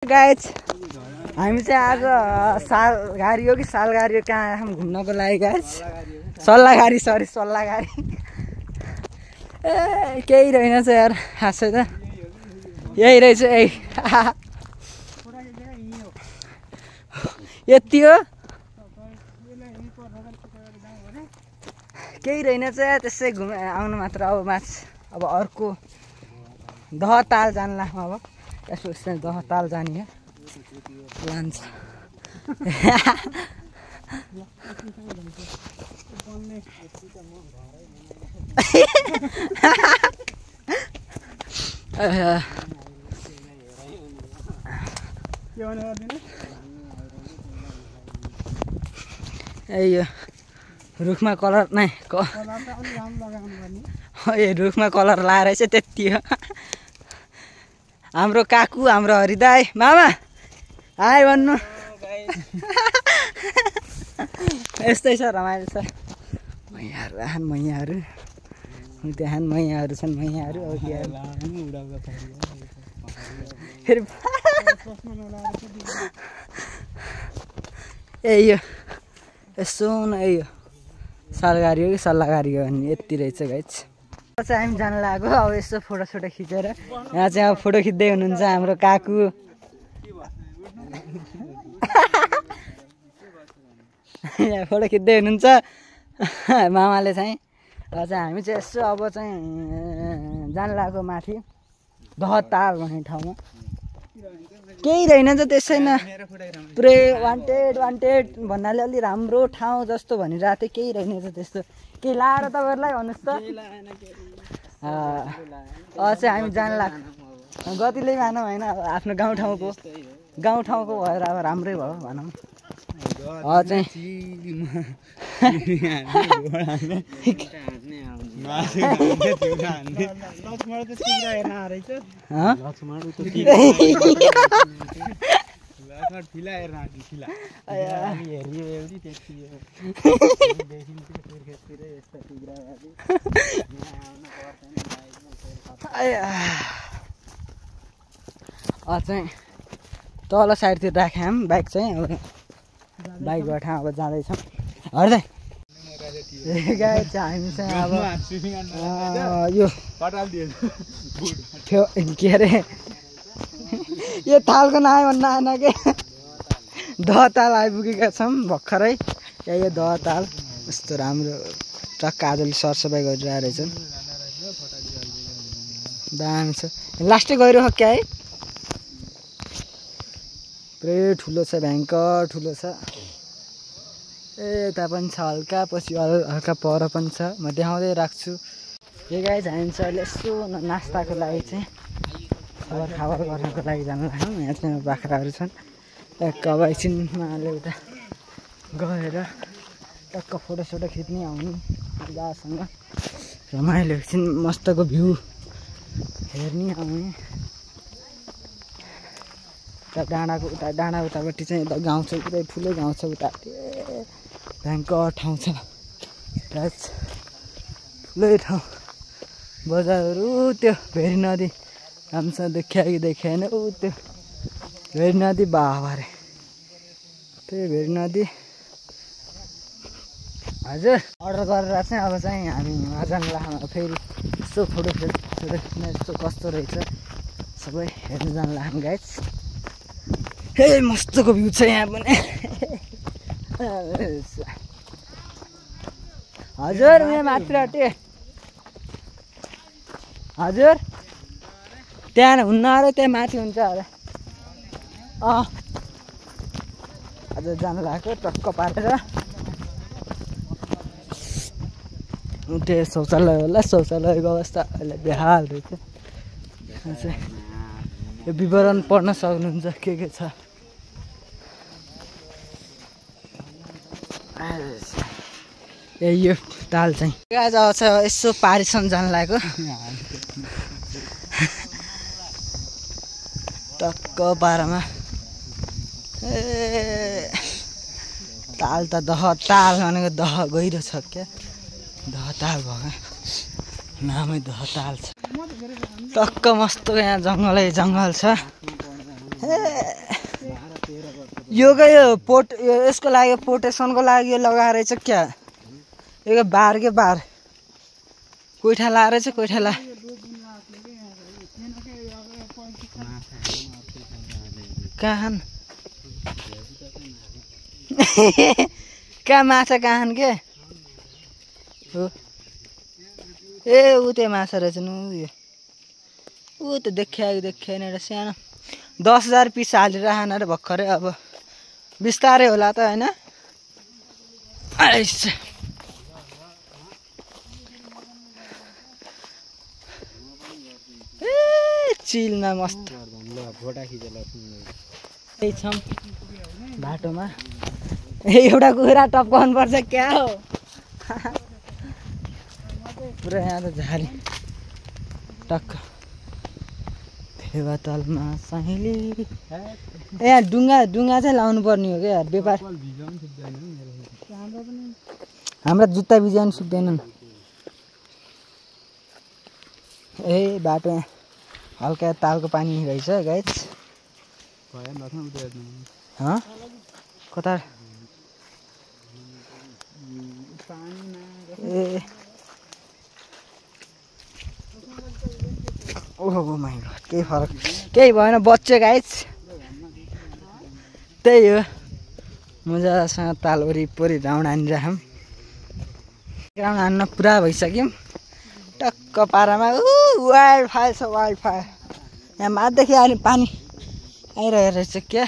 guys हामी चाहिँ आज सालघारी हो कि सालघारी हो कहाँ आयौँ घुम्नको लागि गाइज सल्लाहगारी ए केही रहेनछ यार खासै त यही रहेछ यति हो केही रहेनछ त्यसै घुमे आउनु मात्र अब अब अर्को दहताल जान लाग्छ अब यसो दहताल जाने लान्छ यो रुखमा कलर नै रुखमा कलर लाएर चाहिँ त्यति हो हाम्रो काकु हाम्रो हरिदाई मामा हाई भन्नु यस्तै छ रमाइलो छ मैयाहरू त्यहाँ मैयाहरू छन् मैयाहरू फेरि यो यसो न यो सालगारी हो कि सल्लाहगारी हो भन्ने यति रहेछ गाइज चाहिँ हामी जान लाग्यो अब यसो फोटो खिचेर यहाँ चाहिँ अब फोटो खिच्दै हुनुहुन्छ हाम्रो काकु यहाँ फोटो खिच्दै हुनुहुन्छ मामाले चाहिँ र चाहिँ हामी चाहिँ यसो अब चाहिँ जान लाग्यो माथि दहताल भन्ने ठाउँमा केही रहेनछ त्यसै न पुरै वान्टेड भन्नाले अलि राम्रो ठाउँ जस्तो भनिरहेको थियो केही रहेनछ त्यस्तो केही लाएर तपाईँहरूलाई भन्नुहोस् त चाहिँ हामी जान लाग्छ गतिले मानौँ होइन आफ्नो गाउँठाउँको भएर अब राम्रै भयो भनौँ चाहिँ चाहिँ तल साइडतिर राख्यौँ बाइक चाहिँ अब बाइकबाट अब जाँदैछौँ हर्दै गाई चाहिँ हामी चाहिँ अब यो के अरे यो तालको नाम भन्न आएन के दहताल आइपुगेका छौँ भर्खरै यो दहताल यस्तो राम्रो टक्क आजले सरसफाइ गरिरहेको रहेछन् दामी छ लास्टै गइरह क्या है पुरै ठुलो छ भयङ्कर ठुलो छ यता पनि छ हल्का पछि हल्का पर पनि छ म देखाउँदै राख्छु यो गाई हामी चाहिँ अहिले यसो नास्ताको लागि चाहिँ खबर गर्नको लागि जानु लाग्यौँ यहाँ चाहिँ बाख्राहरू छन् टक्क अब एकछिनमा उता गएर टक्क फोटो खिच्ने आउनु मजासँग रमाइलो एकछिन मस्तको भ्यू हेर्ने आउने डाँडा उतापट्टि चाहिँ यता गाउँ छ पुरै ठुलो गाउँ छ उता भयङ्कर ठाउँ छ ठुलै ठाउँ बजारहरू त्यो भेरी नदी राम्रोसँग देखाएन ऊ त्यो भेरी नदी बाबारे त्यही भेरी नदी हजुर अर्डर गरेर चाहिँ अब चाहिँ हामी जान लाग्छौँ फेरि यसो फोटो खिच्न यस्तो कस्तो रहेछ सबै हेर्नु जान लाग्छौँ गाइज हे मस्तको भ्यू छ यहाँ पनि हजुर यहाँ माथि अटे हजुर त्यहाँ हुन्न अरे त्यहाँ माथि हुन्छ अरे हजुर जानु लाग्यो टक्क पारेर त्यही शौचालय होला शौचालयको अवस्था अहिले बेहाल रहेछ यो विवरण पढ्न सक्नुहुन्छ के छ यो ताल चाहिँ आज चाहिँ यसो पारिसम्म जान लाग्यो टक्क पारामा ताल त दहताल भनेको गहिरो छ क्या दहताल भयो नामै दहताल छ टक्क मस्तो यहाँ जङ्गलै जङ्गल छ यो यसको लागि पोटेसनको लागि लगाएर रहेछ क्या यो बार के बार कोइठा लाएर चाहिँ कोइठा ला कहाँ कहाँ माछा कहाँ के हो ए ऊ त्यो माछा रहेछ नु ऊ त देखाएन र सानो 10,000 पिस हालेर खाना र भर्खरै अब बिस्तारै होला त हैन चिलमा मस्त फोटा खिचेर यही छम बाटोमा एउटा कुखुरा टपकाउनु पर्छ क्या हो पुरा यहाँ त झारी टक्क फेवातालमा साइली यहाँ डुङ्गा चाहिँ लाउनु पर्ने हो क्या व्यापार हाम्रा जुत्ता भिजाउनु सुक्दैनन् ए बाटो हल्का तालको पानी रहेछ गाइस कता ए ओहो माइ गॉड केही फरक केही भएन बच्चे गाइस त्यही हो मजासँग ताल वरिपरि राउन्ड हानिराखौँ राउन्ड हान्न पुरा भइसक्यौँ टक्क पारामा वाइल्ड फायर छ वाइल्ड फायर यहाँ माथिदेखि अहिले पानी आइरहेको रहेछ क्या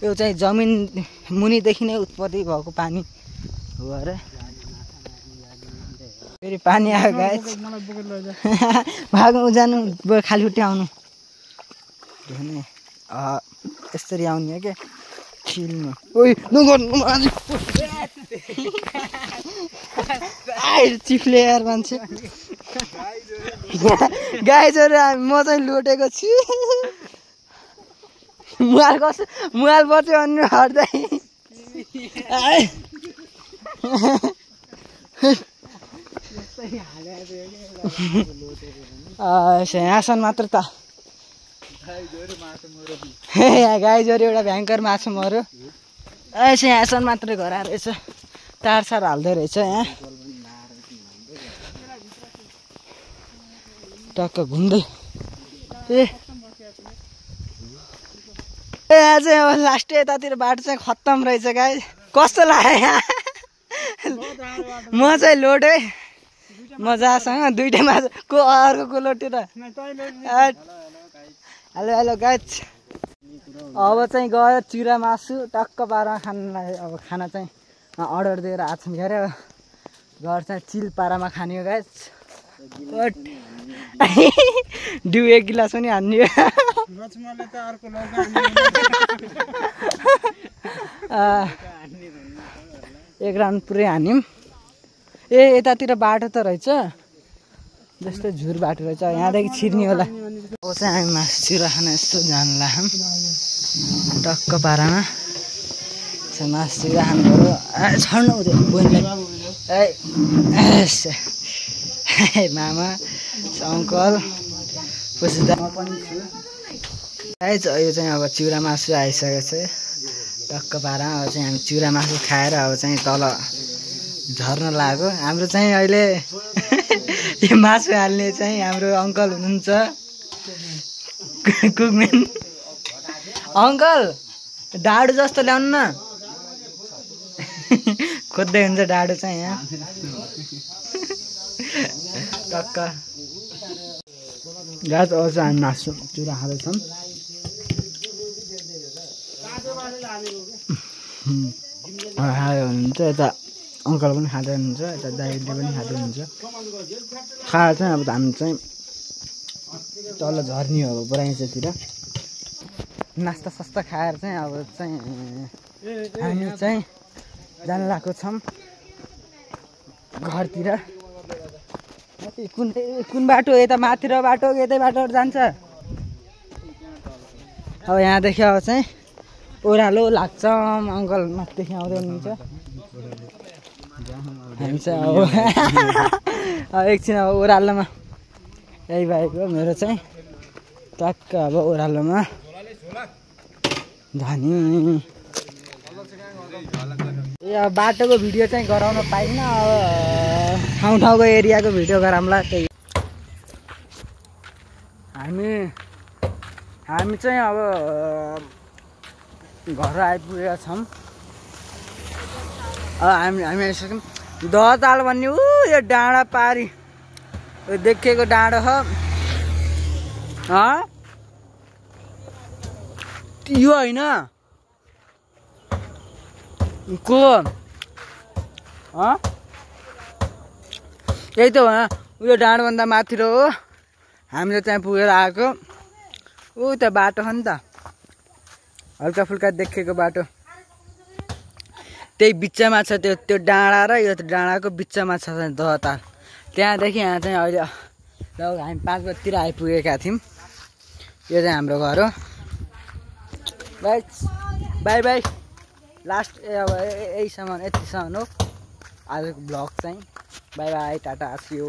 यो चाहिँ जमिन मुनिदेखि नै उत्पत्ति भएको पानी हो अरे फेरि पानी आयो गाइस भाग्नु जानु खाली उठ्यो आउनु यसरी आउने हो क्या खिल्नु ओइ नगर्नु चिप्ले यार मान्छे गाइजहरू म चाहिँ लोटेको छु मुहाल बच्यो भने हट्दै यहाँसम्म मात्र त गाइजहरू एउटा भयङ्कर माछा मऱ्यो यहाँसम्म मात्रै घर आएर रहेछ तारसार हाल्दै रहेछ यहाँ टक्क घुम्दै यहाँ चाहिँ अब लास्ट यतातिर बाटो चाहिँ खत्तम रहेछ गाई कस्तो लाग्यो म चाहिँ लोटे मजासँग दुइटै माछा को अर्को लोटे र हेलो गाइज अब चाहिँ गयो चिरा मासु टक्क पारा खानालाई अब खाना चाहिँ अर्डर दिएर आएको छौँ क्यारे घर चाहिँ चिल पारामा खाने हो गाइज डिउ 1 गिलास पनि हान्ने एक राउन्ड पुरै हान्यौँ ए यतातिर बाटो त रहेछ जस्तै झुर बाटो रहेछ यहाँदेखि छिर्ने होला अब चाहिँ हामी मासु चिरा खान यस्तो जानु लाग्यौँ टक्क पारामा मासु चिरा खानु पऱ्यो छड्नु हुँदैन बहिनीलाई मामा अङ्कल पुस्दा म पनि छु यो चाहिँ अब चिउरा मासु आइसकेको छ टक्क पारामा अब चाहिँ हामी चिउरा मासु खाएर अब चाहिँ तल झर्न लाग्यो हाम्रो चाहिँ अहिले यो मासु हाल्ने चाहिँ हाम्रो अङ्कल हुनुहुन्छ कुकमेन अङ्कल डाडु जस्तो ल्याउनु न खोज्दै हुन्छ डाडु चाहिँ यहाँ टक्क गाज अझ हामी मासु चुरा खाँदैछौँ खायो हुनुहुन्छ यता अङ्कल पनि खाँदै हुनुहुन्छ यता दाइले पनि खाँदै हुनुहुन्छ खाएर चाहिँ अब हामी चाहिँ तल झर्ने हो बराइँचातिर नास्ता सास्ता खाएर चाहिँ अब चाहिँ हामी चाहिँ जान लागेको छौँ घरतिर कुन बाटो यता माथि र बाटो यतै बाटो जान्छ अब यहाँदेखि अब चाहिँ ओह्रालो लाग्छ अङ्कल माथिदेखि आउँदै हुनुहुन्छ हामी चाहिँ अब एकछिन अब ओह्रालोमा यही भएको मेरो चाहिँ टक्क अब ओह्रालोमा जाने ए अब बाटोको भिडियो चाहिँ गराउन पाइन्न अब ठाउँ ठाउँको एरियाको भिडियो गराउँला त्यही हामी चाहिँ अब घर आइपुगेका छौँ अब हामी आइसक्यौँ दहताल भन्ने यो डाँडा पारी यो देखेको डाँडो हो यो होइन को यही त हो उयो डाँडोभन्दा माथि हो हामीले त्यहाँ पुगेर आएको ऊ त बाटो हो नि त हल्का फुल्का देखेको बाटो त्यही बिचमा छ त्यो डाँडा र यो डाँडाको बिचमा छ दहताल त्यहाँदेखि यहाँ चाहिँ अहिले लगभग हामी 5 बजीतिर आइपुगेका थियौँ यो चाहिँ हाम्रो घर हो बाई बाई लास्ट अब यहीसम्म यतिसम्म हो आजको ब्लग चाहिँ बाई बाई टाटा आसियो